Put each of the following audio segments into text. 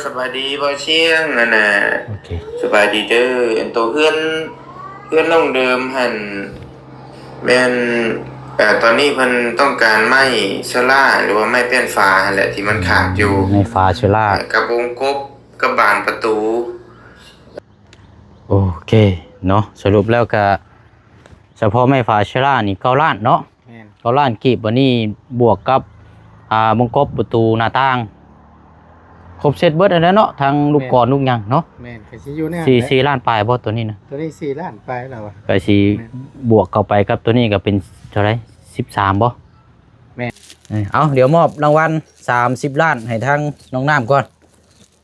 ສະບາຍດີບໍ່ຊຽງ ອັນນ່າ ໂອເຄ ສະບາຍດີເດີ. ອັນໂຕເຮືອນ ເຮືອນນ້ອງເດີມຫັ້ນ ແມ່ນ ເອີ ຕອນນີ້ເພິ່ນຕ້ອງການໄມ້ເຊື້ອລາ ຫຼືວ່າໄມ້ແປ້ນຝາຫັ້ນແຫຼະ ທີ່ມັນຂາດຢູ່ ໄມ້ຝາເຊື້ອລາ ເອີ ກັບວົງກົບ ກັບບານປະຕູ. ໂອເຄເນາະ ສະຫຼຸບແລ້ວກະສະເພາະໄມ້ຝາເຊື້ອລານີ້ເກົ້າລ້ານເນາະ. ແມ່ນ ເກົ້າລ້ານກີບ. ບັດນີ້ບວກກັບ ອ່າ ວົງກົບ ປະຕູ ໜ້າຕ່າງ ຄົບເຊັດເບິດຫັ້ນແຫຼະເນາະ ທັງລູກກອນ ແມ່ນ ລູກຫຍັງເນາະ. ແມ່ນ ກໍຊິຢູ່ໃນນັ້ນແຫຼະ ສີ່ ສີ່ລ້ານປາຍບໍ່ ໂຕນີ້ນະ? ໂຕນີ້ສີ່ລ້ານປາຍແລ້ວວະ. ກໍຊິ ແມ່ນ ບວກເຂົ້າໄປກັບໂຕນີ້ກໍເປັນເທົ່າໃດ ສິບສາມບໍ່? ແມ່ນ ເອີ ເອົາ ດຽວມອບລາງວັນສາມສິບລ້ານໃຫ້ທາງນ້ອງນ້ຳກ່ອນ.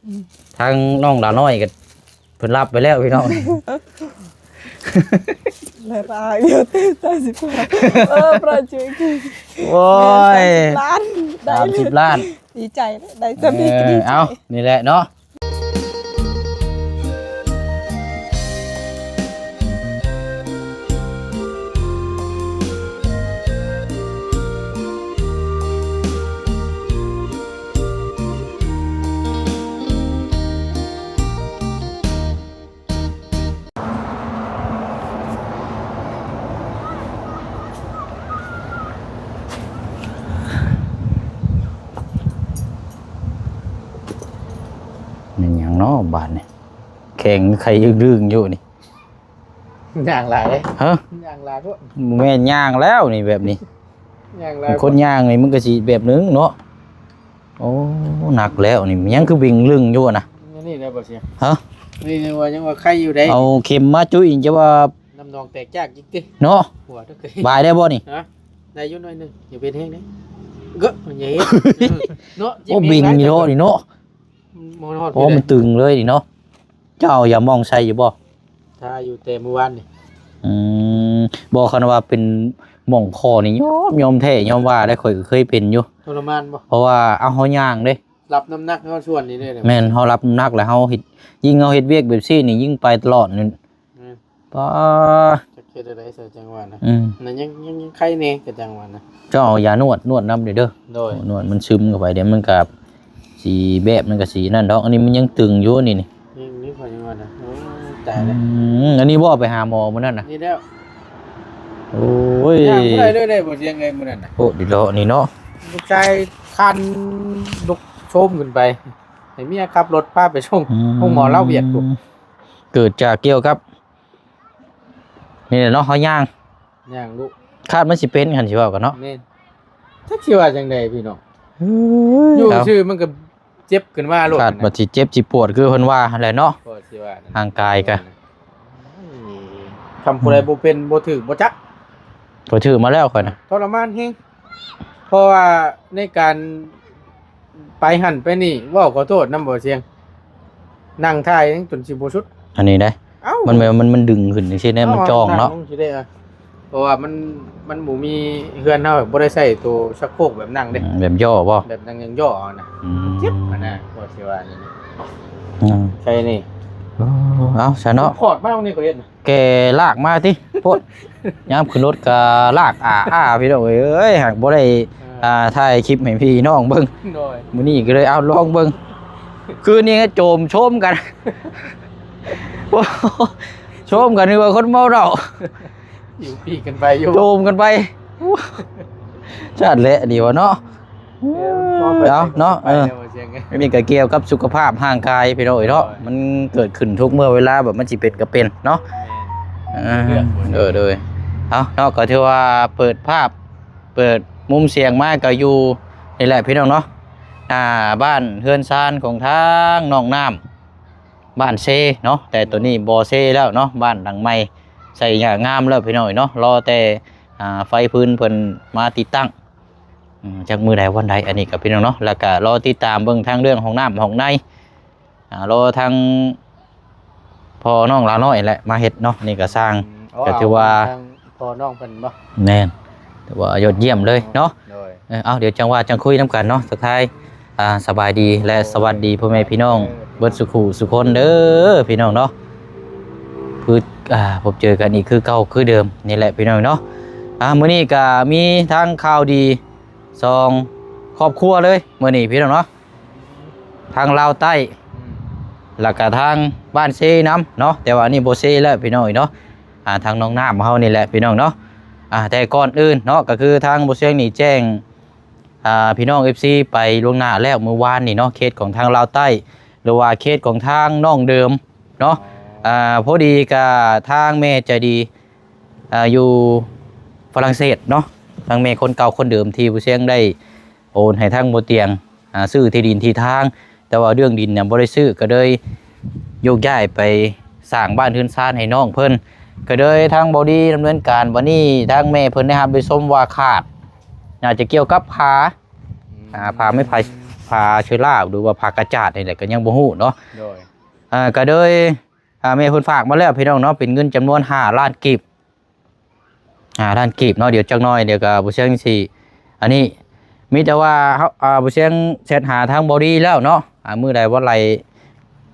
ອືມ ທາງນ້ອງຫຼ້ານ້ອຍກໍເພິ່ນຮັບໄປແລ້ວພີ່ນ້ອງ. ແລະອາຍຸຕິດຕາສິບ ເອີ ປະຈຸ ໂອ້ຍ ສາມສິບລ້ານ ໄດ້ ສາມສິບລ້ານ ດີໃຈເດ້ ໄດ້ສ່ຳນີ້ກໍດີໃຈ. ເອີ ເອົາ ນີ້ແຫຼະເນາະ. ແມ່ນຫຍັງເນາະບາດນີ້ ແຂງໄຄດຶງໆຢູ່ນີ້. ຍ່າງຫຼາຍເດ້ ຮະ ຍ່າງຫຼາຍໂພດ. ບໍ່ແມ່ນຍ່າງແລ້ວນີ້ ແບບນີ້ ຍ່າງຫຼາຍ ຄົນຍ່າງນີ້ມັນກໍຊິແບບໜຶ່ງເນາະ. ໂອ້ ໜັກແລ້ວນີ້ ຍັງຄືເບັງລຶ້ງຢູ່ນະ. ອັນນີ້ແຫຼະບໍ່ເສຍ ຮະ ນີ້ຍັງວ່າ ຍັງວ່າໄຄຢູ່ເດ້. ເອົາເຂັມມາຈຸ້ຍຈະວ່ານ້ຳໜອງແຕກຈາກອີກຕິເນາະ. ຫົວ ບາຍໄດ້ບໍ່ນີ້? ຮະ ໄດ້ຢູ່ໜ້ອຍໜຶ່ງ ຢ່າເປັນແຮງເດ້ ເກີະ ມັນໃຫຍ່ເນາະ. ໂອ້ ເບັງນີ້ເນາະ ນີ້ເນາະ ມັນຮອດ ໂອ້ ມັນຕຶງເລີຍນີ້ເນາະ. ເຈົ້າເອົາຢາໝອງໃສ່ຢູ່ບໍ່? ທາຢູ່ແຕ່ມື້ວານນີ້. ອືມ ບໍ່ ຄັນວ່າເປັນໝອງຄໍນີ້ ຍອມ ຍອມແທ້ ຍອມວ່າໄດ໋ ຂ້ອຍກໍເຄີຍເປັນຢູ່. ທໍລະມານບໍ່? ເພາະວ່າ ເອົາ ເຮົາຍ່າງເດ້ ຮັບນ້ຳໜັກເຮົາສ່ວນນີ້ເດ້. ແມ່ນ ເຮົາຮັບນ້ຳໜັກແລ້ວເຮົາເຮັດ ຍິ່ງເຮົາເຮັດວຽກແບບຊີ້ນີ້ ຍິ່ງໄປຕະຫຼອດນີ້. ແມ່ນ ປ້າ ຈັກເຮັດແນວໃດໃສ່ ຈັ່ງວ່ານະ. ອືມ ນັ້ນຍັງ ຍັງ ຍັງໄຄແດ່ ກໍຈັ່ງວ່ານະ. ເຈົ້າເອົາຢານວດ ນວດນຳເດີ. ໂດຍ ນວດມັນຊຶມເຂົ້າໄປ ດຽວມັນກໍ ຊິແບບມັນກໍຊິນັ້ນດອກ. ອັນນີ້ມັນຍັງຕຶງຢູ່ນີ້ ນີ້ ນີ້ ນີ້ຂ້ອຍຍັງວ່ານະ. ໂອ້ຍ ຕາຍແລ້ວ. ອືມ ອັນນີ້ບໍ່ໄປຫາໝໍມື້ນັ້ນນະ? ນີ້ແລ້ວ. ໂອ້ຍ ຍ່າງບໍ່ໄດ້ເລີຍເດ້ ບໍ່ສຽງເລີຍມື້ນັ້ນນະ. ໂອ້ ດີເນາະນີ້ເນາະ. ລູກຊາຍຄັນລຸກໂຊມຂຶ້ນໄປ ໃຫ້ເມຍຂັບລົດພາໄປສົ່ງ ອືມ ໂຮງໝໍລາວຫວຽດພຸ້ນ. ເກີດຈາກກ່ຽວກັບ ນີ້ແຫຼະເນາະ ເຮົາຍ່າງ ຍ່າງລຸ ຄາດມັນຊິເປັນ ຄັນຊິເວົ້າກັນເນາະ. ແມ່ນ ຈັກຊິວ່າຈັ່ງໃດພີ່ນ້ອງ. ເອີຍ ຢູ່ຊື່ມັນກໍເຈັບຂຶ້ນມາໂລດ ຄາດວ່າຊິເຈັບຊິປວດຄືເພິ່ນວ່າຫັ້ນແຫຼະເນາະ. ກໍຊິວ່ານັ້ນ ຮ່າງກາຍກໍ ໂອ້ຍ ຄັນຜູ້ໃດ ອືມ ບໍ່ເປັນບໍ່ຖືກບໍ່ຈັກ. ຂ້ອຍຖືກມາແລ້ວຂ້ອຍນະ ທໍລະມານແຮງ. ເພາະວ່າໃນການໄປຫັ້ນໄປນີ້ ເວົ້າຂໍໂທດນຳບໍ່ສຽງ ນັ່ງຖ່າຍຍັງຈົນຊິບໍ່ສຸດ. ອັນນີ້ໄດ໋ ເອົ້າ ມັນແບບ ມັນ ມັນດຶງຂຶ້ນຈັ່ງຊີ້ນະ ມັນຈ່ອງເນາະ. ເພາະວ່າມັນ ມັນບໍ່ມີ ເຮືອນເຮົາບໍ່ໄດ້ໃຊ້ໂຕຊັກໂຄກແບບນັ່ງເດ້. ອືມ ແບບຍໍ້ບໍ່? ແບບນັ່ງຍໍ້ເອົານະ. ອືມ ເຈັບຫັ້ນນະ ກໍຊິວ່ານີ້. ອືມ ໃຊ່ນີ້. ເອີ ເອົາຊະເນາະ ຂອດມານີ້ກໍເຮັດນະ. ແກ່ລາກມາຕິ ໂພດ ຍາມຂຶ້ນລົດກໍລາກອາໆ ພີ່ນ້ອງເອີຍ ຫາກບໍ່ໄດ້ ເອີ ອ່າ ຖ່າຍຄລິບໃຫ້ພີ່ນ້ອງເບິ່ງ. ໂດຍ ມື້ນີ້ກໍເລີຍເອົາລອງເບິ່ງ ຄືນນີ້ໂຈມໂຊມກັນ ໂອ້ ໂຊມກັນ ຄືວ່າຄົນເມົາເຫຼົ້າ ຢູ່ປີກກັນໄປຢູ່ ໂຈມກັນໄປ ຊັ້ນແຫຼະ ດີວ່າເນາະ. ເອີ ເອົາເນາະ ເອີ ອັນນີ້ກໍກ່ຽວກັບສຸຂະພາບຮ່າງກາຍພີ່ນ້ອງເອີຍເນາະ. ໂດຍ ມັນເກີດຂຶ້ນທຸກເມື່ອເວລາ ແບບມັນຊິເປັນກໍເປັນເນາະ. ແມ່ນ ເອີ ເອີ ໂດຍ ເອົາເນາະ ກໍຖືວ່າເປີດພາບ ເປີດມຸມສຽງມາກໍຢູ່ນີ້ແຫຼະພີ່ນ້ອງເນາະ ອ່າ ບ້ານເຮືອນຊານຂອງທາງນ້ອງນ້ຳ ບ້ານເຊເນາະ. ແຕ່ໂຕນີ້ບໍ່ເຊແລ້ວເນາະ ບ້ານຫຼັງໃໝ່ ໃສ່ຫຍ້າງາມແລ້ວພີ່ນ້ອງເອີຍເນາະ. ລໍແຕ່ ອ່າ ໄຟຟືນເພິ່ນມາຕິດຕັ້ງ ອືມ ຈັກມື້ໃດວັນໃດ ອັນນີ້ກໍພີ່ນ້ອງເນາະ. ແລ້ວກໍລໍຕິດຕາມເບິ່ງທາງເລື່ອງຫ້ອງນ້ຳຫ້ອງໃນ ອ່າ ລໍທາງພໍ່ນ້ອງລາວນ້ອຍແຫຼະມາເຮັດເນາະ. ນີ້ກໍຊ່າງ ອືມ ກໍຖືວ່າ ອໍ ເອົາທາງພໍ່ນ້ອງເພິ່ນບໍ່? ແມ່ນ ຖືວ່າຍອດຢ້ຽມເລີຍເນາະ. ໂດຍ ເອີ ເອົາ ດຽວຈັ່ງວ່າຈັ່ງຄຸຍນຳກັນເນາະ. ທັກທາຍ ອ່າ ສະບາຍດີ ແລະ ສະຫວັດດີພໍ່ແມ່ພີ່ນ້ອງເບິດສູ່ຄູ່ສູ່ຄົນເດີພີ່ນ້ອງເນາະ. ຄື ອ່າ ພົບເຈີກັນອີກຄືເກົ່າຄືເດີມນີ້ແຫຼະພີ່ນ້ອງເນາະ. ອ່າ ມື້ນີ້ກໍມີທັງຂ່າວດີສອງຄອບຄົວເລີຍມື້ນີ້ພີ່ນ້ອງເນາະ. ທາງລາວໃຕ້ ອືມ ແລ້ວກະທາງບ້ານເຊນຳເນາະ ແຕ່ວ່າອັນນີ້ບໍ່ເຊແລ້ວພີ່ນ້ອງເອີຍເນາະ ອ່າ ທາງໜອງນ້ຳເຮົານີ້ແຫຼະພີ່ນ້ອງເນາະ ອ່າ ແຕ່ກ່ອນອື່ນເນາະ ກໍຄືທາງບໍ່ຊຽງນີ້ແຈ້ງ ອ່າ ພີ່ນ້ອງເອັຟຊີໄປລ່ວງໜ້າແລ້ວມື້ວານນີ້ເນາະ ເຂດຂອງທາງລາວໃຕ້ ຫຼືວ່າເຂດຂອງທາງນ້ອງເດີມເນາະ ອ່າ ພໍດີກະທາງແມ່ໃຈດີ ອ່າ ຢູ່ຝຣັ່ງເສດເນາະ ທາງແມ່ຄົນເກົ່າຄົນເດີມທີ່ຜູ້ຊຽງໄດ້ໂອນໃຫ້ທາງບໍ່ຕຽງ ອ່າ ຊື້ທີ່ດິນທີ່ທາງ ແຕ່ວ່າເລື່ອງດິນນະບໍ່ໄດ້ຊື້ ກໍເລີຍໂຍກຍ້າຍໄປສ້າງບ້ານເຮືອນຊານໃຫ້ນ້ອງເພິ່ນ ກໍເລີຍທາງບໍ່ດີດຳເນີນການ ບັດນີ້ທາງແມ່ເພິ່ນໄດ້ຮັບໄດ້ຊົມວ່າຂາດ ໜ້າຈະກ່ຽວກັບຜ້າ ອືມ ອ່າ ຜ້າໄມ້ ຜ້າ ຜ້າເຊື້ອລາ ຫຼືວ່າຜ້າກະຈາດນີ້ແຫຼະ ກໍຍັງບໍ່ຮູ້ເນາະ ໂດຍ ອ່າ ກໍເລີຍ ອ່າ ແມ່ເພິ່ນຝາກມາແລ້ວພີ່ນ້ອງເນາະ ເປັນເງິນຈຳນວນຫ້າລ້ານກີບ ຫ້າລ້ານກີບເນາະ ດຽວຈັກໜ່ອຍ ດຽວກໍບໍ່ຊຽງຊິ ອັນນີ້ ມີແຕ່ວ່າເຮົາ ອ່າ ບໍ່ຊຽງແຊັດຫາທາງບໍ່ດີແລ້ວເນາະ ອ່າ ມື້ໃດວັນໄຫຼ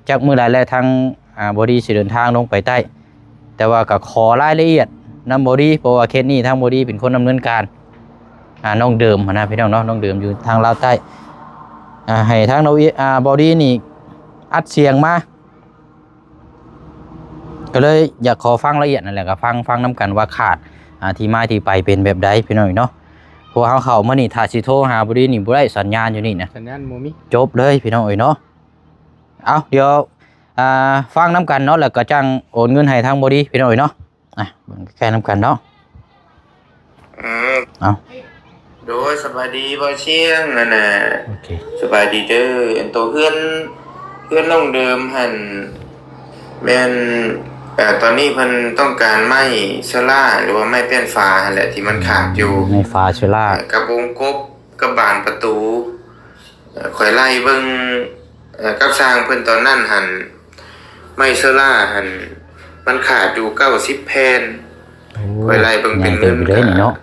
ຈັກມື້ໃດແຫຼະ ທາງ ອ່າ ບໍ່ດີຊິເດີນທາງລົງໄປໃຕ້ ແຕ່ວ່າກໍຂໍລາຍລະອຽດນຳບໍ່ດີ ເພາະວ່າເຂດນີ້ທາງບໍ່ດີເປັນຄົນດຳເນີນການ ອ່າ ນ້ອງເດີມຫັ້ນນະພີ່ນ້ອງເນາະ ນ້ອງເດີມຢູ່ທາງລາວໃຕ້ ອ່າ ໃຫ້ທາງນ້ອງ ອ່າ ບໍ່ດີນີ້ອັດສຽງມາ ກໍເລີຍຢາກຂໍຟັງລະອຽດນັ້ນແຫຼະ ກໍຟັງ ຟັງນຳກັນວ່າຂາດ ອ່າ ທີ່ມາທີ່ໄປເປັນແບບໃດພີ່ນ້ອງເນາະ ເພາະວ່າເຮົາເຂົ້າມານີ້ ຖ້າຊິໂທຫາບໍ່ດີນີ້ບໍ່ໄດ້ສັນຍານຢູ່ນີ້ນະ ສັນຍານບໍ່ມີ ຈົບເລີຍພີ່ນ້ອງເອີຍເນາະ ເອົາ ດຽວ ອ່າ ຟັງນຳກັນເນາະ ແລ້ວກໍຈັ່ງໂອນເງິນໃຫ້ທາງບໍ່ດີພີ່ນ້ອງເອີຍເນາະ ອ່ະ ເບິ່ງໃກ້ໆນຳກັນເນາະ ອືມ ເອົາ ໂດຍ ສະບາຍດີບ່າວຊຽງ ອັນນ່າ ໂອເຄ ສະບາຍດີເດີ ອັນໂຕເຮືອນ ເຮືອນນ້ອງເດີມຫັ້ນ ແມ່ນ ເອີ່ ຕອນນີ້ເພິ່ນຕ້ອງການໄມ້ເຊື້ອລາ ຫຼືວ່າໄມ້ແປ້ນຝາຫັ້ນແຫຼະ ທີ່ມັນຂາດຢູ່ ໄມ້ຝາເຊື້ອລາ ເອີ່ ກັບວົງກົບ ກັບບານປະຕູ ເອີ່ ຂ້ອຍໄລ່ເບິ່ງ ເອີ່ ກັບຊ່າງເພິ່ນຕອນນັ້ນຫັ້ນ ໄມ້ເຊື້ອລາຫັ້ນ ມັນຂາດຢູ່ເກົ້າສິບແຜ່ນ ໂອ້ ຂ້ອຍໄລ່ເບິ່ງເປັນເງິນ ໃຫຍ່ເຕີບຢູ່ເດ້ນີ້ເນາະ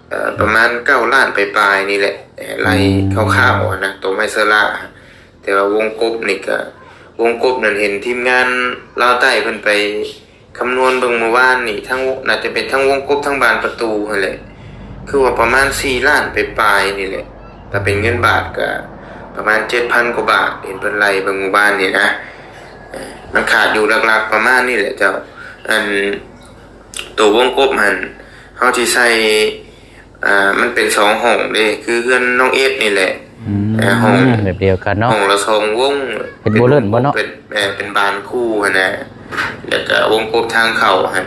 ເອີ່ ປະມານເກົ້າລ້ານປາຍໆນີ້ແຫຼະ ເອີ່ ໄລ່ ອືມ ຄ່າວໆນະ ໂຕໄມ້ເຊື້ອລາ ແຕ່ວ່າວົງກົບນີ້ກະ ວົງກົບນັ້ນເຫັນທີມງານລາວໃຕ້ເພິ່ນໄປ ຄຳນວນເບິ່ງມື້ວານນີ້ ທັງ ໜ້າຈະເປັນທັງວົງກົບທັງບານປະຕູຫັ້ນແຫຼະ ຄືວ່າປະມານສີ່ລ້ານປາຍໆນີ້ແຫຼະ ຖ້າເປັນເງິນບາດກະປະມານເຈັດພັນກວ່າບາດ ເຫັນເພິ່ນໄລ່ເບິ່ງມື້ວານນີ້ນະ ເອີ່ ມັນຂາດຢູ່ຫຼັກໆປະມານນີ້ແຫຼະເຈົ້າ ອັນ ໂຕວົງກົບຫັ້ນ ເຮົາຊິໃສ່ ອ່າ ມັນເປັນສອງຫ້ອງເດ້ ຄືເຮືອນນ້ອງເອດນີ້ແຫຼະ ອືມ ເອີ່ ຫ້ອງແບບດຽວກັນເນາະ ຫ້ອງລະສອງວົງ ເປັນໂບເລີນບໍ່ເນາະ ເປັນ ເອີ່ ເປັນບານຄູ່ຫັ້ນນະ ແລ້ວກະວົງກົບທາງເຂົ້າຫັ້ນ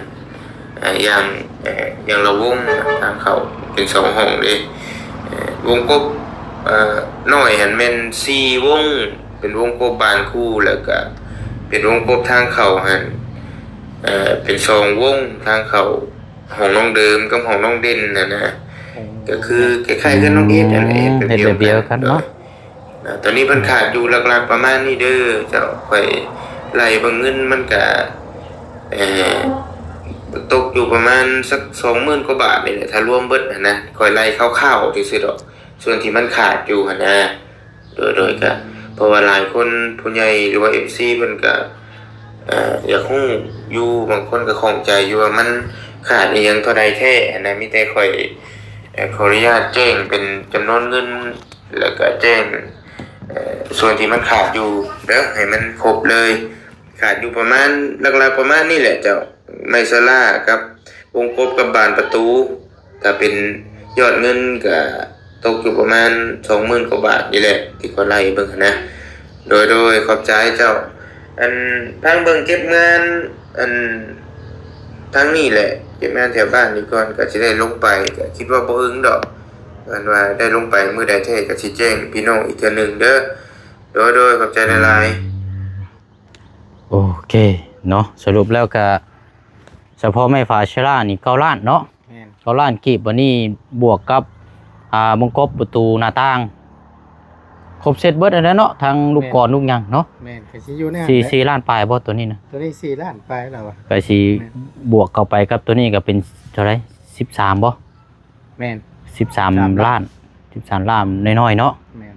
ເອີ່ ຢ່າງ ເອີ່ ຢ່າງລະວົງທາງເຂົ້າເປັນສອງຫ້ອງເດ້ ເອີ່ ວົງກົບ ເອີ່ ນ້ອຍຫັ້ນແມ່ນສີ່ວົງ ເປັນວົງກົບບານຄູ່ ແລ້ວກະເປັນວົງກົບທາງເຂົ້າຫັ້ນ ເອີ່ ເປັນສອງວົງທາງເຂົ້າ ຫ້ອງນ້ອງເດີມກັບຫ້ອງນ້ອງເດັ່ນຫັ້ນນະ ໂອ້ ກໍຄືຄ້າຍໆເຮືອນນ້ອງເອດຫັ້ນແຫຼະ ເຮັດແບບດຽວກັນເນາະ ໂດຍ ຕອນນີ້ເພິ່ນຂາດຢູ່ຫຼັກໆປະມານນີ້ເດີເຈົ້າ ຂ້ອຍໄລ່ເບິ່ງເງິນມັນກະ ເອີ່ ຕົກຢູ່ປະມານສັກສອງໝື່ນກວ່າບາດນີ້ແຫຼະ ຖ້າລວມເບິດຫັ້ນນະ ຂ້ອຍໄລ່ຄ່າວໆຊື່ໆດອກ ສ່ວນທີ່ມັນຂາດຢູ່ຫັ້ນນະ ໂດຍ ໂດຍ ກະ ເພາະວ່າຫຼາຍຄົນຜູ້ໃຫຍ່ ຫຼືວ່າເອັຟຊີເພິ່ນກະ ເອີ່ ຢາກຮູ້ຢູ່ ບາງຄົນກໍຂ້ອງໃຈຢູ່ວ່າມັນຂາດອີ່ຫຍັງເທົ່າໃດແທ້ຫັ້ນນະ ມີແຕ່ຂ້ອຍ ເອີ່ ຂໍອະນຸຍາດແຈ້ງເປັນຈຳນວນເງິນ ແລ້ວກໍແຈ້ງ ເອີ່ ສ່ວນທີ່ມັນຂາດຢູ່ເດີ ໃຫ້ມັນຄົບເລີຍ ຂາດຢູ່ປະມານ ຫຼັກໆປະມານນີ້ແຫຼະເຈົ້າ ໄມ້ສະລາກັບວົງກົບກັບບານປະຕູ ຖ້າເປັນຍອດເງິນກະຕົກຢູ່ປະມານສອງໝື່ນກວ່າບາດນີ້ແຫຼະ ທີ່ຂ້ອຍໄລ່ເບິ່ງຫັ້ນນະ ໂດຍ ໂດຍ ຂອບໃຈເຈົ້າ ອັນ ທາງເບິ່ງເກັບງານ ອັນ ທາງນີ້ແຫຼະ ເກັບງານແຖວບ້ານນີ້ກ່ອນ ກະຊິໄດ້ລົງໄປ ກະຄິດວ່າບໍ່ເຫິງດອກ ອັນວ່າໄດ້ລົງໄປມື້ໃດແທ້ ກະຊິແຈ້ງພີ່ນ້ອງອີກເທື່ອໜຶ່ງເດີ ໂດຍ ໂດຍ ຂອບໃຈຫຼາຍໆ. ໂອເຄເນາະ ສະຫຼຸບແລ້ວກະ ສະເພາະໄມ້ຝາເຊລານີ້ເກົ້າລ້ານເນາະ ແມ່ນ ເກົ້າລ້ານກີບ ບັດນີ້ບວກກັບ ອ່າ ວົງກົບ ປະຕູ ໜ້າຕ່າງ ຄົບເຊັດເບິດຫັ້ນແຫຼະເນາະ ທັງລູກກອນ ແມ່ນ ລູກຫຍັງເນາະ ແມ່ນ ກໍຊິຢູ່ໃນນັ້ນ ສີ່ ແຫຼະ ສີ່ລ້ານປາຍບໍ່ ໂຕນີ້ນະ ໂຕນີ້ສີ່ລ້ານປາຍແລ້ວວະ ກໍຊິ ແມ່ນ ບວກເຂົ້າໄປກັບໂຕນີ້ກໍເປັນເທົ່າໃດ ສິບສາມບໍ່? ແມ່ນ ສິບສາມ ສິບສາມລ້ານ ສິບສາມລ້ານນ້ອຍໆເນາະ ແມ່ນ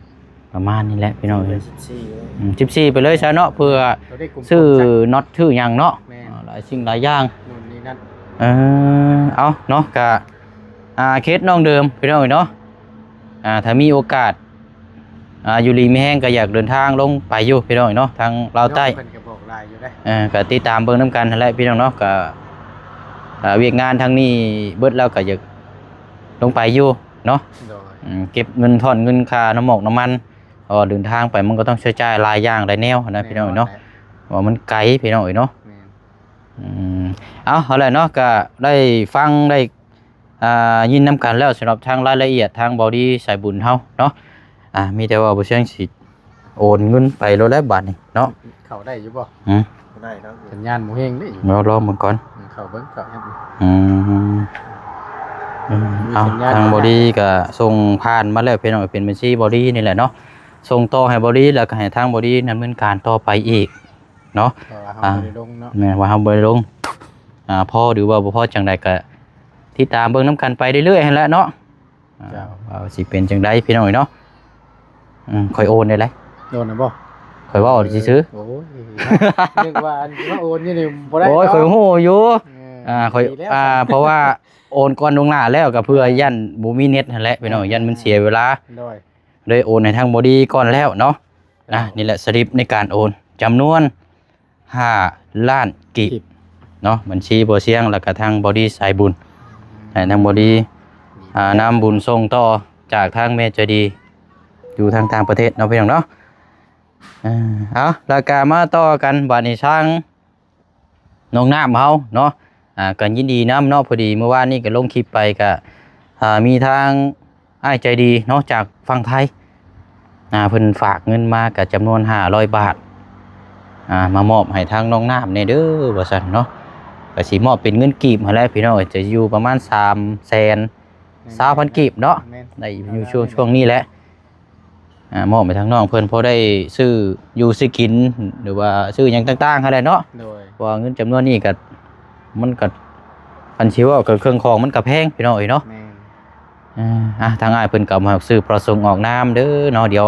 ປະມານນີ້ແหละພີ່ນ້ອງເອີຍ ສິບສີ່ ອືມ ສິບສີ່ໄປເລີຍຊະເນາະ ເພື່ອ ໂຕເລກກົມໆ ຊື້ ຊະ ນັອດ ຊື້ຫຍັງເນາະ ແມ່ນ ເອີ່ ຫຼາຍສິ່ງຫຼາຍຢ່າງ ໂນ່ນນີ້ນັ້ນ ເອີ ເອົາເນາະ ກະ ອ່າ ເຂດນ້ອງເດີມພີ່ນ້ອງເອີຍເນາະ ອ່າ ຖ້າມີໂອກາດ ອ່າ ຢູ່ດີມີແຮງ ກໍຢາກເດີນທາງລົງໄປຢູ່ພີ່ນ້ອງເນາະ ທາງລາວໃຕ້. ເພິ່ນກໍບອກຫຼາຍຢູ່ເດ້. ເອີ ກໍຕິດຕາມເບິ່ງນຳກັນຫັ້ນແຫຼະພີ່ນ້ອງເນາະ. ກໍ ອ່າ ວຽກງານທາງນີ້ເບິດແລ້ວ ກໍຢາກລົງໄປຢູ່ເນາະ. ໂດຍ. ອືມ ເກັບເງິນ ທ້ອນເງິນຄ່ານ້ຳໝອກນ້ຳມັນ ເພາະວ່າເດີນທາງໄປມັນກໍຕ້ອງໃຊ້ຈ່າຍຫຼາຍຢ່າງຫຼາຍແນວນະ ແນ່ນອນ ພີ່ນ້ອງເນາະ. ແຫຼະ. ເພາະວ່າມັນໄກພີ່ນ້ອງເອີຍເນາະ. ແມ່ນ. ອືມ ເອົາ ເອົາແຫຼະເນາະ ກໍໄດ້ຟັງໄດ້ ອ່າ ຍິນນຳກັນແລ້ວ ສຳລັບທາງລາຍລະອຽດທາງເບົາດີສາຍບຸນເຮົາເນາະ. ອ່າ ມີແຕ່ວ່າບໍ່ຊຽງຊິໂອນເງິນໄປໂລດແລ້ວບາດນີ້ເນາະ. ເຂົ້າໄດ້ຢູ່ບໍ່? ຫືມ? ບໍ່ໄດ້ດອກ ສັນຍານບໍ່ແຮງເດ້. ລອງເບິ່ງກ່ອນ. ເຂົ້າເບິ່ງກ່ອນ. ອືມ ເອົາ ທາງເບົາດີກໍສົ່ງຜ່ານມາແລ້ວພີ່ນ້ອງ ເປັນບັນຊີເບົາດີນີ້ແຫຼະເນາະ. ສົ່ງຕໍ່ໃຫ້ເບົາດີ ແລ້ວກໍໃຫ້ທາງເບົາດີດຳເນີນການຕໍ່ໄປອີກເນາະ. ເພາະວ່າເຮົາບໍ່ໄດ້ລົງເນາະ. ແມ່ນວ່າເຮົາບໍ່ໄດ້ລົງ. ອ່າ ພໍຫຼືວ່າບໍ່ພໍຈັ່ງໃດກໍຕິດຕາມເບິ່ງນຳກັນໄປເລື້ອຍໆຫັ້ນແຫຼະເນາະ. ເຈົ້າ. ວ່າຊິເປັນຈັ່ງໃດພີ່ນ້ອງເອີຍເນາະ. ອືມ ຂ້ອຍໂອນໄດ້ຫຼະ. ໂອນນະບໍ່? ຂ້ອຍເວົ້າຊື່ໆ. ໂອ້ຍ ນຶກວ່າອັນມາໂອນຢູ່ນີ້ບໍ່ໄດ້. ໂອ້ຍ ຂ້ອຍຮູ້ຢູ່. ເອີ ອ່າ ຂ້ອຍ ດີແລ້ວ ອ່າ ເພາະວ່າໂອນກ່ອນລ່ວງໜ້າແລ້ວ ກໍເພື່ອຢ້ານບໍ່ມີເນັດຫັ້ນແຫຼະພີ່ນ້ອງ ຢ້ານມັນເສຍເວລາ. ໂດຍ. ໂດຍໂອນໃຫ້ທາງເບົາດີກ່ອນແລ້ວເນາະ. ນະ ນີ້ແຫຼະສະລິບໃນການໂອນ ຈຳນວນຫ້າລ້ານກີບເນາະ ບັນຊີບໍ່ຊຽງ ແລ້ວກະທາງເບົາດີສາຍບຸນ ໃຫ້ທາງເບົາດີ ອ່າ ນຳບຸນສົ່ງຕໍ່ຈາກທາງແມ່ໃຈດີຢູ່ທາງຕ່າງປະເທດເນາະ ພີ່ນ້ອງເນາະ. ເອົາ ແລ້ວກະມາຕໍ່ກັນບາດນີ້ ທາງ ນ້ອງນ້ຳເຮົາເນາະ ອ່າ ກໍຍິນດີນຳເນາະ. ພໍດີມື້ວານນີ້ກໍລົງຄລິບໄປ ກໍ ອ່າ ມີທາງອ້າຍໃຈດີເນາະ ຈາກຝັ່ງໄທ ອ່າ ເພິ່ນຝາກເງິນມາກໍຈຳນວນຫ້າຮ້ອຍບາດ ອ່າ ມາມອບໃຫ້ທາງນ້ອງນ້ຳແດ່ເດີວ່າຊັ້ນເນາະ. ກໍຊິມອບເປັນເງິນກີບຫັ້ນແຫຼະພີ່ນ້ອງເອີຍ ຈະຢູ່ປະມານສາມແສນຊາວພັນກີບເນາະ. ແມ່ນ. ໄດ້ຢູ່ຊ່ວງ ຊ່ວງນີ້ແຫຼະ. ອ່າ ມອບໃຫ້ທາງນ້ອງເພິ່ນ ພໍໄດ້ຊື້ຢູ່ຊື້ກິນ ຫຼືວ່າຊື້ຫຍັງຕ່າງໆຫັ້ນແຫຼະເນາະ. ໂດຍ. ເພາະວ່າເງິນຈຳນວນນີ້ກໍ ມັນກໍ ຄັນຊິເວົ້າກໍເຄື່ອງຂອງມັນກໍແພງ ພີ່ນ້ອງເອີຍເນາະ. ແມ່ນ. ອ່າ ອ່າ ທາງອ້າຍເພິ່ນກໍມາຊື້ປະສົງອອກນາມເດີເນາະ. ດຽວ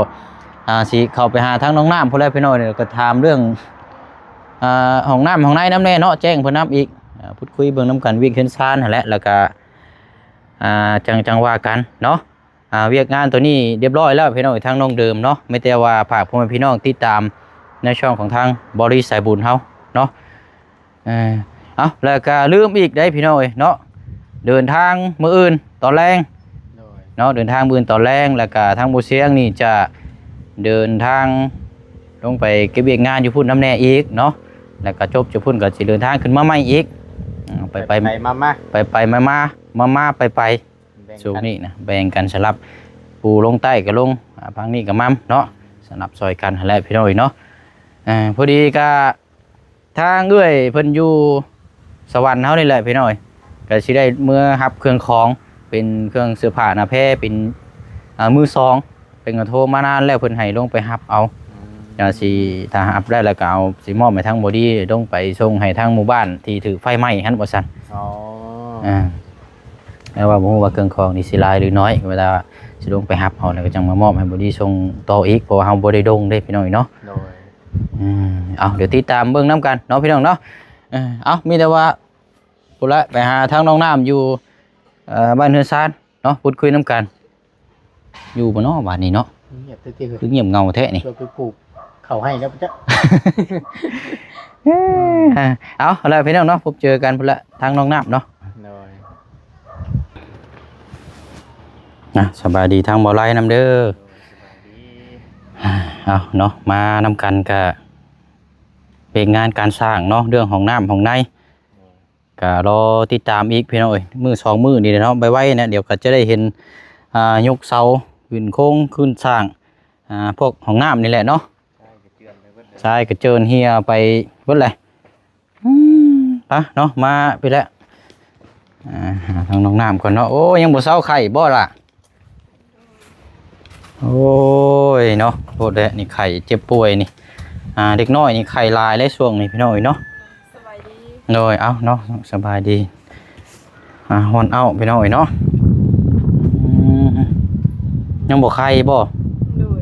ອ່າ ຊິເຂົ້າໄປຫາທາງນ້ອງນ້ຳພຸ້ນແຫຼະ ພີ່ນ້ອງເອີຍ ກໍຖາມເລື່ອງ ອ່າ ຫ້ອງນ້ຳຫ້ອງໃນນຳແດ່ເນາະ ແຈ້ງເພິ່ນນຳອີກ. ອ່າ ພູດຄຸຍເບິ່ງນຳກັນວຽກເຮືອນຊານຫັ້ນແຫຼະ ແລ້ວກໍ ອ່າ ຈັ່ງ ຈັ່ງວ່າກັນເນາະ. ອ່າ ວຽກງານຕົວນີ້ຮຽບຮ້ອຍແລ້ວ ພີ່ນ້ອງ ທາງນ້ອງເດີມເນາະ. ມີແຕ່ວ່າຝາກພໍ່ແມ່ພີ່ນ້ອງຕິດຕາມໃນຊ່ອງຂອງທາງບໍລິສາຍບຸນເຮົາເນາະ. ເອີ ເອົາ ແລ້ວກໍລືມອີກໄດ໋ ພີ່ນ້ອງເອີຍເນາະ ເດີນທາງມື້ອື່ນຕອນແລງ. ໂດຍ. ເນາະ ເດີນທາງມື້ອື່ນຕອນແລງ ແລ້ວກໍທາງບໍ່ຊຽງນີ້ຈະເດີນທາງລົງໄປເກັບວຽກງານຢູ່ພຸ້ນນຳແດ່ອີກເນາະ. ແລ້ວກໍຈົບຈາກພຸ້ນກໍຊິເດີນທາງຂຶ້ນມາໃໝ່ອີກ. ເອີ ໄປໆ ໄປໆ ມາໆ ໄປໆ ມາໆ ມາໆ ໄປໆ ແບ່ງກັນ ຊ່ວງນີ້ນະ ແບ່ງກັນ ສຳລັບຜູ້ລົງໃຕ້ກໍລົງ ອ່າ ຝັ່ງນີ້ກໍມາເນາະ ສຳລັບຊ່ອຍກັນຫັ້ນແຫຼະ ພີ່ນ້ອງເອີຍເນາະ. ເອີ ພໍດີກໍທາງເອື້ອຍເພິ່ນຢູ່ສະຫວັນເຮົານີ້ແຫຼະ ພີ່ນ້ອງເອີຍ ກໍຊິໄດ້ເມືອຮັບເຄື່ອງຂອງ ເປັນເຄື່ອງເສື້ອຜ້າໜ້າແພ ເປັນ ອ່າ ມືສອງ ເພິ່ນກໍໂທມານານແລ້ວ ເພິ່ນໃຫ້ລົງໄປຮັບເອົາ. ອືມ. ກໍຊິ ຖ້າຮັບໄດ້ແລ້ວກໍເອົາ ຊິມອບໃຫ້ທາງບໍດີລົງໄປສົ່ງໃຫ້ທາງໝູ່ບ້ານທີ່ຖືກໄຟໄໝ້ຫັ້ນວ່າຊັ້ນ. ອໍ. ອ່າ ແຕ່ວ່າບໍ່ຮູ້ວ່າເຄື່ອງຂອງນີ້ຊິຫຼາຍຫຼືໜ້ອຍ ເວລາຊິລົງໄປຮັບເອົາແລ້ວ ກໍຈັ່ງມາມອບໃຫ້ບໍດີສົ່ງຕໍ່ອີກ ເພາະວ່າເຮົາບໍ່ໄດ້ລົງເດ້ ພີ່ນ້ອງເນາະ. ໂດຍ. ອືມ ເອົາ ດຽວຕິດຕາມເບິ່ງນຳກັນເນາະ ພີ່ນ້ອງເນາະ. ເອີ ເອົາ ມີແຕ່ວ່າ ພຸ້ນລະ ໄປຫາທາງນ້ອງນ້ຳຢູ່ ເອີ ບ້ານເຮືອນຊານເນາະ ພູດຄຸຍນຳກັນ. ຢູ່ບໍ່ເນາະບາດນີ້ເນາະ? ງຽບແທ້ຕິ ຄືງຽບເຫງົາແທ້ນີ້. ເພື່ອໄປປູກເຂົ້າໄຮ່ແລ້ວປະຈັກ. ເອົາ ເອົາລະພີ່ນ້ອງເນາະ ພົບເຈີກັນພຸ້ນລະ ທາງນ້ອງນ້ຳເນາະ. ໂດຍ. ນະ ສະບາຍດີທາງບໍ່ໄລນຳເດີ. ໂດຍ ສະບາຍດີ. ເອົາເນາະ ມານຳກັນກະວຽກງານການສ້າງເນາະ ເລື່ອງຫ້ອງນ້ຳຫ້ອງໃນ. ໂດຍ. ກະລໍຕິດຕາມອີກ ພີ່ນ້ອງເອີຍ ມື້ສອງມື້ນີ້ແຫຼະເນາະ ໄວໆນະ ດຽວກໍຈະໄດ້ເຫັນ ອ່າ ຍົກເສົາ ຂຶ້ນໂຄງ ຂຶ້ນສ້າງ ອ່າ ພວກຫ້ອງນ້ຳນີ້ແຫຼະເນາະ. ຊາຍກະເຈີນເຫື່ອໄປເບິດແຫຼະ. ອືມ ໄປເນາະ ມາພີ້ແຫຼະ ອ່າ ຫາທາງນ້ອງນ້ຳກ່ອນເນາະ. ໂອ້ ຍັງບໍ່ເຊົາໄຂ້ບໍ່ລະ? ໂອ້ຍເນາະ ໂພດແຫຼະ ນີ້ໄຂ້ເຈັບປ່ວຍນີ້ ອ່າ ເດັກນ້ອຍນີ້ໄຂ້ຫຼາຍເດ້ຊ່ວງນີ້ ພີ່ນ້ອງເອີຍເນາະ. ສະບາຍດີ. ໂດຍ ເອົ້າເນາະ ສະບາຍດີ. ອ່າ ຮ້ອນເອົ້າ ພີ່ນ້ອງເອີຍເນາະ. ອືມ ຍັງບໍ່ໄຄບໍ່? ໂດຍ.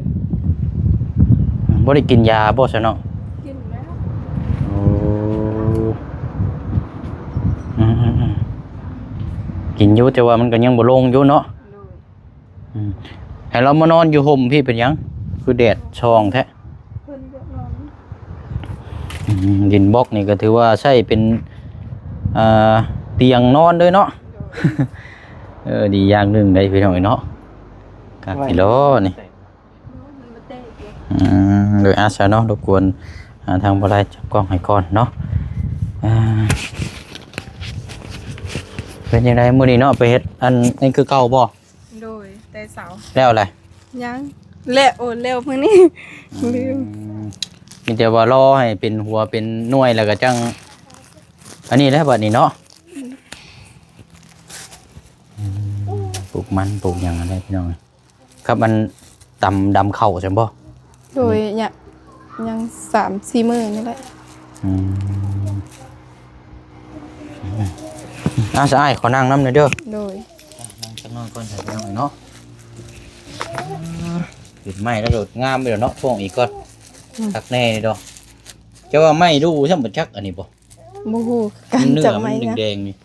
ບໍ່ໄດ້ກິນຢາບໍ່ຊະເນາະ? ກິນແລ້ວ. ໂອ້ ອືມໆໆ ກິນຢູ່ ແຕ່ວ່າມັນກໍຍັງບໍ່ລົງຢູ່ເນາະ. ໂດຍ. ອືມ ໃຫ້ລາວມານອນຢູ່ຮົ່ມພີ້ເປັນຫຍັງ? ຄືແດດສ່ອງແທ້. ອືມ ດິນບລັອກນີ້ກໍຖືວ່າໃຊ້ເປັນ ເອີ ຕຽງນອນເລີຍເນາະ. ເອີ ດີຢ່າງໜຶ່ງໄດ໋ພີ່ນ້ອງເອີຍເນາະ. ຄັກອີ່ຫຼີນີ້. ອືມ ໂດຍ ອາ ຊະເນາະ ລົບກວນ ອາ ທາງບໍ່ໄດ້ຈັບກ້ອງໃຫ້ກ່ອນເນາະ. ອ່າ ເປັນຈັ່ງໃດມື້ນີ້ເນາະ ໄປເຮັດອັນນີ້ຄືເກົ່າບໍ່? ໂດຍ ແຕ່ເຊົ້າ. ແລ້ວແຫຼະ? ຍັງ ແລ້ວ ໂອ້ ແລ້ວມື້ນີ້ ອືມ ລືມ. ມີແຕ່ວ່າລໍໃຫ້ເປັນຫົວເປັນໜ່ວຍ ແລ້ວກໍຈັ່ງອັນນີ້ແຫຼະບັດນີ້ເນາະ. ອືມ ປູກມັນປູກຫຍັງຫັ້ນແຫຼະພີ່ນ້ອງ. ກັບອັນຕຳດຳເຂົ້າຊັ້ນບໍ່? ໂດຍ ຍັງ ຍັງສາມສີ່ມື້ນີ້ແຫຼະ. ອືມ ອ່າ ສະອ້າຍ ຂໍນັ່ງນຳແດ່ເດີ. ໂດຍ ນັ່ງຈັກໜ້ອຍກ່ອນ ພີ່ນ້ອງເນາະ. ເປັນໄມ້ແລ້ວໂດດງາມຢູ່ເນາະ ພວງອີກກ່ອນ. ອືມ ຄັກແນ່ເດ. ເຈົ້າວ່າໄມ້ດູ່ຊ້ຳບໍ່ຈັກອັນນີ້ບໍ່? ບໍ່ຮູ້ຄືກັນ ເນື້ອມັນແດງໆນີ້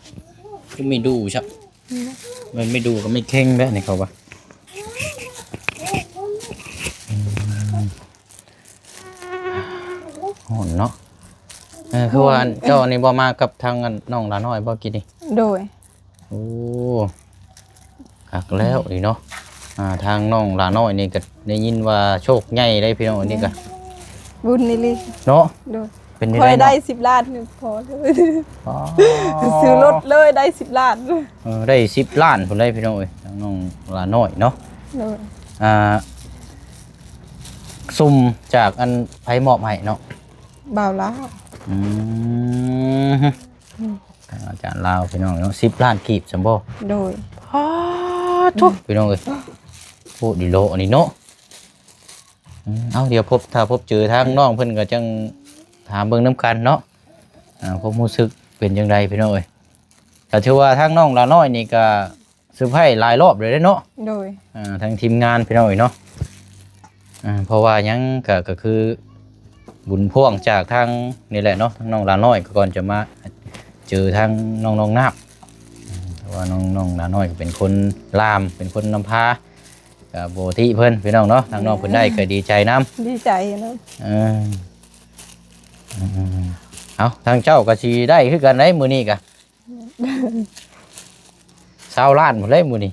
ຄືໄມ້ດູ່ຊ້ຳ. ມັນໄມ້ດູ່ກັບໄມ້ເຄັງແບບນີ້ເຂົາວ່າ. ອືມ ຮ້ອນເນາະ. ເອີ ຄືວ່າ ຮ້ອນ ເຈົ້ານີ້ບໍ່ມາກັບທາງອັນນ້ອງຫຼ້ານ້ອຍບໍ່ກີ້ນີ້? ໂດຍ. ໂອ້ ຄັກແລ້ວນີ້ເນາະ. ອ່າ ທາງນ້ອງຫຼ້ານ້ອຍນີ້ກໍໄດ້ຍິນວ່າໂຊກໃຫຍ່ເດ້ພີ່ນ້ອງ ອັນນີ້ກໍ ແມ່ນ ບຸນອີ່ຫຼີເນາະ. ໂດຍ. ເປັນຈັ່ງໃດເນາະ? ຂ້ອຍໄດ້ສິບລ້ານນີ້ພໍເລີຍ. ອໍ ຊື້ລົດເລີຍ ໄດ້ສິບລ້ານ. ເອີ ໄດ້ສິບລ້ານພຸ້ນເລີຍພີ່ນ້ອງເອີຍ ທາງນ້ອງຫຼ້ານ້ອຍເນາະ. ໂດຍ. ອ່າ ຊຸມຈາກອັນໃຜມອບໃຫ້ເນາະ? ບ່າວລາວ. ອືມ ອືມ ທາງອາຈານລາວພີ່ນ້ອງເນາະ ສິບລ້ານກີບຊັ້ນບໍ່? ໂດຍ. ປາດໂທ້ ພີ່ນ້ອງເອີຍ ໂພດດີເນາະອັນນີ້ເນາະ. ອືມ ເອົາ ດຽວພົບ ຖ້າພົບເຈີທາງນ້ອງເພິ່ນກໍຈັ່ງຖາມເບິ່ງນຳກັນເນາະ. ອ່າ ຄວາມຮູ້ສຶກເປັນຈັ່ງໃດພີ່ນ້ອງເອີຍ? ກໍຖືວ່າທາງນ້ອງຫຼ້ານ້ອຍນີ້ກໍເຊີໄພຣສ໌ຫຼາຍລອບເລີຍເດ້ເນາະ. ໂດຍ. ອ່າ ທາງທີມງານພີ່ນ້ອງເອີຍເນາະ. ອ່າ ເພາະວ່າຫຍັງ ກໍ ກໍຄືບຸນພວງຈາກທາງນີ້ແຫຼະເນາະ ທາງນ້ອງຫຼ້ານ້ອຍ ກໍກ່ອນຈະມາເຈີທາງນ້ອງ ນ້ອງນ້ຳ. ເພາະວ່ານ້ອງ ນ້ອງຫຼ້ານ້ອຍກໍເປັນຄົນລາມ ເປັນຄົນນຳພາ ກໍບໍ່ຕິເພິ່ນພີ່ນ້ອງເນາະ. ທາງນ້ອງເພິ່ນໄດ້ກໍດີໃຈນຳ ດີໃຈນຳ. ເອີ ອືມ ເອົາ ທາງເຈົ້າກໍຊິໄດ້ຄືກັນໄດ໋ມື້ນີ້ກະ ຊາວລ້ານພຸ້ນເລີຍມື້ນີ້.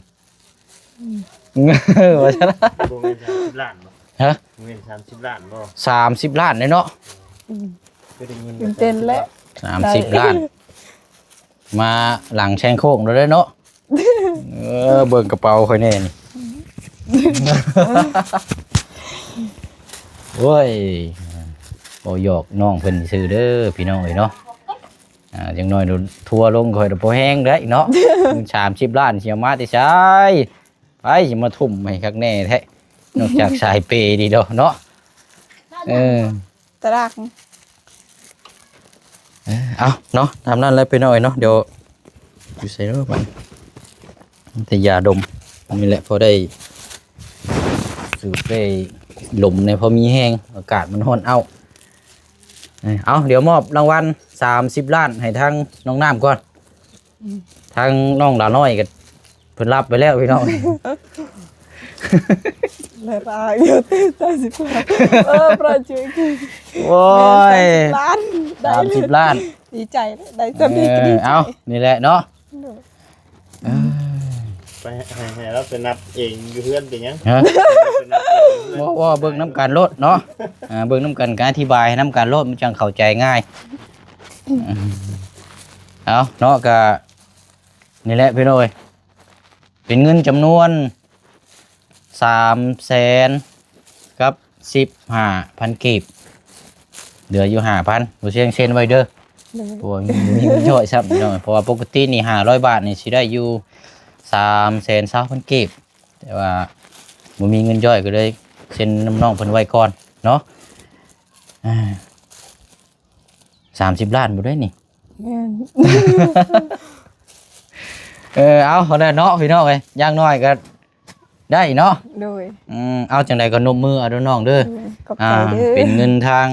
ອືມ ວ່າຊັ້ນ ບໍ່ແມ່ນສາມສິບລ້ານບໍ່? ຮະ? ບໍ່ແມ່ນສາມສິບລ້ານບໍ່? ສາມສິບລ້ານເດ້ເນາະ. ອືມ ຄືໄດ້ຍິນ ຕື່ນເຕັ້ນແລ້ວ ສາມສິບລ້ານ ມາຫຼັງແຊງໂຄ້ງໂລດເດ້ເນາະ. ເອີ ເບິ່ງກະເປົາຂ້ອຍແດ່ນີ້. ໂອ້ຍ ເວົ້າຫຍອກນ້ອງເພິ່ນຊື່ເດີພີ່ນ້ອງເອີຍເນາະ. ອ່າ ຢ່າງໜ້ອຍໂດນທົວລົງຂ້ອຍລະພໍແຮງໄດ໋ເນາະ. ເງິນສາມສິບລ້ານຊິເອົາມາແຕ່ໃສ? ໃຜຊິມາທຸ່ມໃຫ້ຄັກແນ່ແທ້ ນອກຈາກສາຍເປດີດອກເນາະ. ເອີ ຕະຫຼາກ ເອີ ເອົາເນາະ ຕາມນັ້ນແຫຼະພີ່ນ້ອງເອີຍເນາະ. ດຽວຢູ່ໃສເນາະບັດ ມີແຕ່ຢາດົມ ອັນນີ້ແຫຼະ ພໍໄດ້ສູດໄດ້ລົມແດ່ ພໍມີແຮງ ອາກາດມັນຮ້ອນເອົ້າ. ເອີ ເອົາ ດຽວມອບລາງວັນສາມສິບລ້ານໃຫ້ທາງນ້ອງນ້ຳກ່ອນ. ອືມ ທາງນ້ອງຫຼ້ານ້ອຍກໍເພິ່ນຮັບໄປແລ້ວພີ່ນ້ອງ. ແລ້ວລາວຢູ່ຕິດສາມສິບລ້ານ ເອີ ໂອ້ຍ ແມ່ນສາມສິບລ້ານ ໄດ້ ສາມສິບລ້ານ ດີໃຈເດ້ ໄດ້ສ່ຳນີ້ກໍດີໃຈ. ເອີ ເອົາ ນີ້ແຫຼະເນາະ. ໂດຍ ເອີ ໄປໃຫ້ ໃຫ້ລາວໄປນັບເອງຢູ່ເຮືອນເປັນຫຍັງ? ຮະ? ໄປນັບເອງຢູ່ເຮືອນ ບໍ່ ເວົ້າເບິ່ງນຳກັນໂລດເນາະ. ອ່າ ເບິ່ງນຳກັນ ກໍອະທິບາຍໃຫ້ນຳກັນໂລດ ມັນຈັ່ງເຂົ້າໃຈງ່າຍ. ເອົາເນາະ ກະນີ້ແຫຼະພີ່ນ້ອງເອີຍ ເປັນເງິນຈຳນວນສາມແສນກັບສິບຫ້າພັນກີບ ເຫຼືອຢູ່ຫ້າພັນ ບໍ່ຊຽງເຊັນໄວ້ເດີ. ໂດຍ ເພາະວ່າບໍ່ມີເງິນຍ້ອຍຊ້ຳພີ່ນ້ອງ ເພາະວ່າປົກກະຕິນີ້ຫ້າຮ້ອຍບາດນີ້ຊິໄດ້ຢູ່ສາມແສນຊາວພັນກີບ ແຕ່ວ່າບໍ່ມີເງິນຍ້ອຍກໍເລີຍເຊັນນຳນ້ອງເພິ່ນໄວ້ກ່ອນເນາະ. ອ່າ ສາມສິບລ້ານບໍ່ໄດ້ນີ້. ແມ່ນ ເອີ ເອົາ ເທົ່ານັ້ນເນາະພີ່ນ້ອງເອີຍ ຢ່າງໜ້ອຍກໍໄດ້ເນາະ. ໂດຍ ອືມ ເອົາ ຈັ່ງໃດກໍນົບມືເອົາເດີນ້ອງເດີ. ໂດຍ ຂອບໃຈເດີ ອ່າ ເປັນເງິນທາງ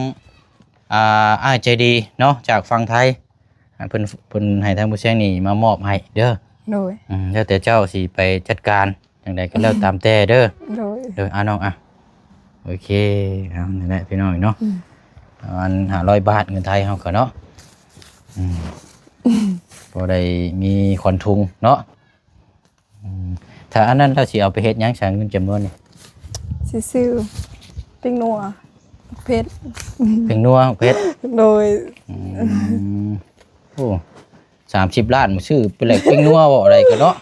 ອ່າ ອ້າຍໃຈດີເນາະ ຈາກຝັ່ງໄທ ອ່າ ເພິ່ນ ເພິ່ນໃຫ້ທາງຜູ້ແຊງນີ້ມາມອບໃຫ້ເດີ. ໂດຍ ອືມ ແລ້ວແຕ່ເຈົ້າຊິໄປຈັດການຈັ່ງໃດກໍແລ້ວຕາມແຕ່ເດີ. ໂດຍ ໂດຍ ອ່າ ນ້ອງ ອ່າ ໂອເຄ ເອົາ ນັ້ນແຫຼະພີ່ນ້ອງເນາະ ອືມ ປະມານຫ້າຮ້ອຍບາດ ເງິນໄທເຮົາກໍເນາະ ອືມ ພໍໄດ້ມີຂວັນທຸງເນາະ ອືມ ຖ້າອັນນັ້ນລາວຊິເອົາໄປເຮັດຫຍັງຊະ ເງິນຈຳນວນນີ້? ຊິຊື້ເປັງນົວ ເຜັດ ເປັງນົວ ເຜັດ ໂດຍ ອືມ ໂອ້ ສາມສິບລ້ານ ຊື້ໄປແລກເປັງນົວບໍ່ໄດ້ກໍເນາະ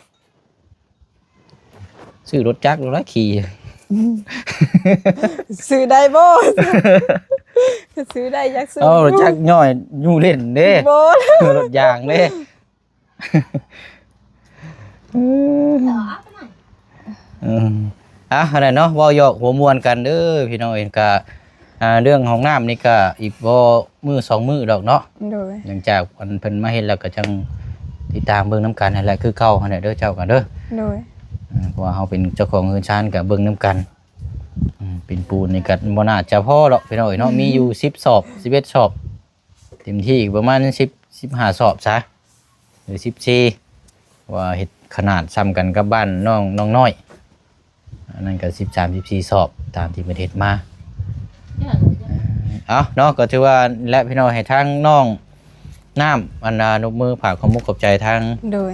ຊື້ລົດຈັກໂລດລະຂີ່ ຊື້ໄດ້ບໍ່? ກໍຊື້ໄດ້ ຢາກຊື້ ເອົາລົດຈັກຍ່ອຍຢູ່ເຫຼັ້ນເດ້ ບໍ່ ລົດຢາງເດ້ ເອີ ເອີ ອ່ະ ຫັ້ນແຫຼະເນາະ ເວົ້າຢອກຫົວມ່ວນກັນເດີພີ່ນ້ອງເອີຍ ກະ ອ່າ ເລື່ອງຫ້ອງນ້ຳນີ້ກະອີກບໍ່ມື້ສອງມື້ດອກເນາະ ໂດຍ ຫຼັງຈາກອັນເພິ່ນມາເຮັດແລ້ວກໍຈັ່ງຕິດຕາມເບິ່ງນຳກັນຫັ້ນແຫຼະ ຄືເກົ່າຫັ້ນແຫຼະເດີ ເຈົ້າກໍເດີ ໂດຍ ເອີ ເພາະວ່າເຮົາເປັນເຈົ້າຂອງເຮືອນຊານກໍເບິ່ງນຳກັນ ອືມ ປິ່ນປູນນີ້ກໍບໍ່ໜ້າຈະພໍດອກພີ່ນ້ອງເອີຍເນາະ ອືມ ມີຢູ່ສິບສອບ ສິບເອັດສອບ ເຕັມທີ່ກໍປະມານສິບ ສິບຫ້າສອບຊະ ຫຼື ສິບສີ່ ວ່າເຮັດຂະໜາດສ່ຳກັນກັບບ້ານນ້ອງ ນ້ອງນ້ອຍ ອັນນັ້ນກໍສິບສາມ ສິບສີ່ສອບ ຕາມທີ່ເພິ່ນເຮັດມາ ເອົາເນາະ ກໍຖືວ່າແລະ ພີ່ນ້ອງ ໃຫ້ທາງນ້ອງນ້ຳ ອັນນ່າ ຍົກມືຝາກຄວາມມຸກຂອບໃຈທາງ ໂດຍ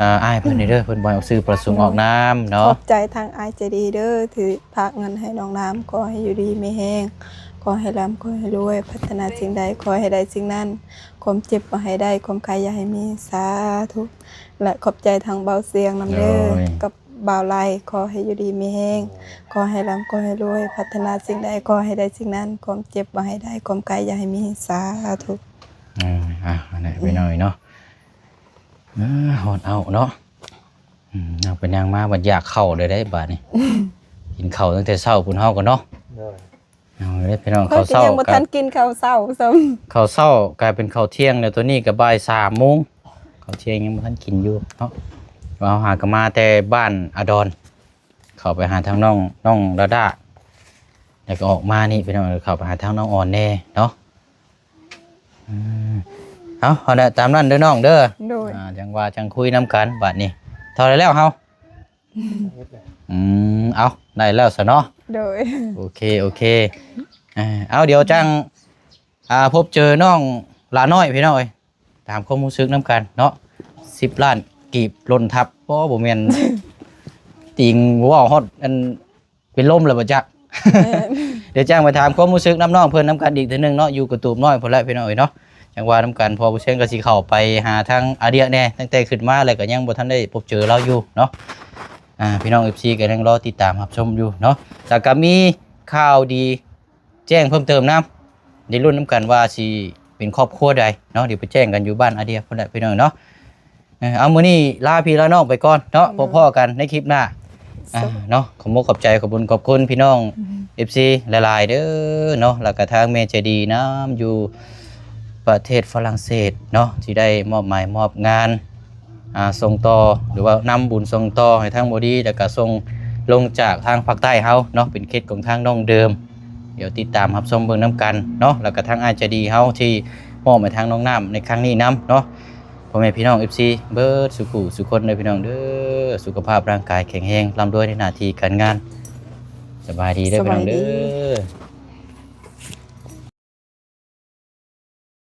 ອ່າ ອ້າຍເພິ່ນນີ້ເດີ ເພິ່ນບໍ່ໃຫ້ອອກຊື່ປະສົງອອກນາມເນາະ ຂອບໃຈທາງອ້າຍໃຈດີເດີ ທີ່ຝາກເງິນໃຫ້ນ້ອງນ້ຳ ຂໍໃຫ້ຢູ່ດີມີແຮງ ຂໍໃຫ້ລ່ຳ ຂໍໃຫ້ລວຍ ປາດຖະໜາສິ່ງໃດ ຂໍໃຫ້ໄດ້ສິ່ງນັ້ນ ຄວາມເຈັບບໍ່ໃຫ້ໄດ້ ຄວາມໄຂ້ຢ່າໃຫ້ມີ ສາທຸ ແລະ ຂອບໃຈທາງບ່າວຊຽງນຳເດີ ໂດຍ ກັບບ່າວໄລ ຂໍໃຫ້ຢູ່ດີມີແຮງ ໂດຍ ຂໍໃຫ້ລ່ຳ ຂໍໃຫ້ລວຍ ປາດຖະໜາສິ່ງໃດ ຂໍໃຫ້ໄດ້ສິ່ງນັ້ນ ຄວາມເຈັບບໍ່ໃຫ້ໄດ້ ຄວາມໄຂ້ຢ່າໃຫ້ມີ ສາທຸ ອືມ ອ່ະ ອັນນີ້ ອືມ ໄປໜ້ອຍເນາະ ອ່າ ຮອດເອົາເນາະ ອືມ ນັ່ງໄປນັ່ງມາບັດຢາກເຂົ້າເລີຍເດ້ບາດນີ້ ກິນເຂົ້າຕັ້ງແຕ່ເຊົ້າພຸ້ນເຮົາກໍເນາະ ໂດຍ ເອົາເດ້ພີ່ນ້ອງ ຂ້ອຍກໍຍັງບໍ່ທັນກິນເຂົ້າເຊົ້າຊ້ຳ ເຂົ້າເຊົ້າກາຍເປັນເຂົ້າທ່ຽງແລ້ວ ຕອນນີ້ກໍບ່າຍສາມໂມງ ເຂົ້າທ່ຽງຍັງບໍ່ທັນກິນຢູ່ເນາະ ວ່າເຮົາຫາກໍມາແຕ່ບ້ານອາດອນ ເຂົ້າໄປຫາທາງນ້ອງ ນ້ອງດາດາ ແລ້ວກໍອອກມານີ້ພີ່ນ້ອງ ເຂົ້າໄປຫາທາງນ້ອງອອນແດ່ເນາະ ອືມ ເອົາ ເອົາແຫຼະ ຕາມນັ້ນເດີນ້ອງເດີ ໂດຍ ອ່າ ຈັ່ງວ່າຈັ່ງຄຸຍນຳກັນບາດນີ້ ເທົ່າໃດແລ້ວເຮົາ? ອືມ ເອົາ ໄດ້ແລ້ວຊະເນາະ ໂດຍ ໂອເຄ ໂອເຄ ເອົາ ດຽວຈັ່ງ ອ່າ ພົບເຈີນ້ອງຫຼ້ານ້ອຍພີ່ນ້ອງເອີຍ ຖາມຄວາມຮູ້ສຶກນຳກັນເນາະ ສິບລ້ານກີບຫຼົ່ນທັບ ບໍ່ ບໍ່ແມ່ນ ຕີງເວົ້າຮອດອັນ ເປັນລົມແລ້ວບໍ່ຈັກ ແມ່ນ ດຽວຈັ່ງໄປຖາມຄວາມຮູ້ສຶກນຳນ້ອງເພິ່ນນຳກັນອີກເທື່ອໜຶ່ງເນາະ ຢູ່ກະຕູບນ້ອຍພຸ້ນແຫຼະພີ່ນ້ອງເອີຍເນາະ ຈັ່ງວ່ານຳກັນ ເພາະວ່າບໍ່ຊຽງກໍຊິເຂົ້າໄປຫາທາງອາເດຍແດ່ ຕັ້ງແຕ່ຂຶ້ນມາແລ້ວກໍຍັງບໍ່ທັນໄດ້ພົບເຈີລາວຢູ່ເນາະ ອ່າ ພີ່ນ້ອງເອັຟຊີກໍຍັງລໍຕິດຕາມຮັບຊົມຢູ່ເນາະ ແລ້ວກໍມີຂ່າວດີ ແຈ້ງເພີ່ມເຕີມນຳ ໄດ້ລຸ້ນນຳກັນວ່າຊິເປັນຄອບຄົວໃດເນາະ ດຽວໄປແຈ້ງກັນຢູ່ບ້ານອາເດຍພຸ້ນແຫຼະພີ່ນ້ອງເນາະ ເອີ ເອົາ ມື້ນີ້ລາພີ່ລານ້ອງໄປກ່ອນເນາະ ໂດຍ ພົບພໍ້ກັນໃນຄລິບໜ້າ ອ່າ ເນາະ ຂອບມຸກຂອບໃຈ ຂອບບຸນຂອບຄຸນພີ່ນ້ອງ ອືມ ເອັຟຊີຫຼາຍໆເດີເນາະ ແລ້ວກະທາງແມ່ໃຈດີນຳ ຢູ່ປະເທດຝຣັ່ງເສດເນາະ ທີ່ໄດ້ມອບໝາຍມອບງານ ອ່າ ສົ່ງຕໍ່ ຫຼືວ່ານຳບຸນສົ່ງຕໍ່ໃຫ້ທາງບໍ່ດີ ແລ້ວກະສົ່ງລົງຈາກທາງພາກໃຕ້ເຮົາເນາະ ເປັນເຂດຂອງທາງນ້ອງເດີມ ດຽວຕິດຕາມຮັບຊົມເບິ່ງນຳກັນເນາະ ແລ້ວກະທາງອ້າຍໃຈດີເຮົາທີ່ມອບໃຫ້ທາງນ້ອງນ້ຳໃນຄັ້ງນີ້ນຳເນາະ ພໍ່ແມ່ພີ່ນ້ອງເອັຟຊີເບິດສູ່ຜູ້ສູ່ຄົນເດີພີ່ນ້ອງເດີ ສຸຂະພາບຮ່າງກາຍແຂງແຮງ ລ່ຳລວຍໃນໜ້າທີ່ການງານ ສະບາຍດີເດີ ສະບາຍດີ ພີ່ນ້ອງເດີ.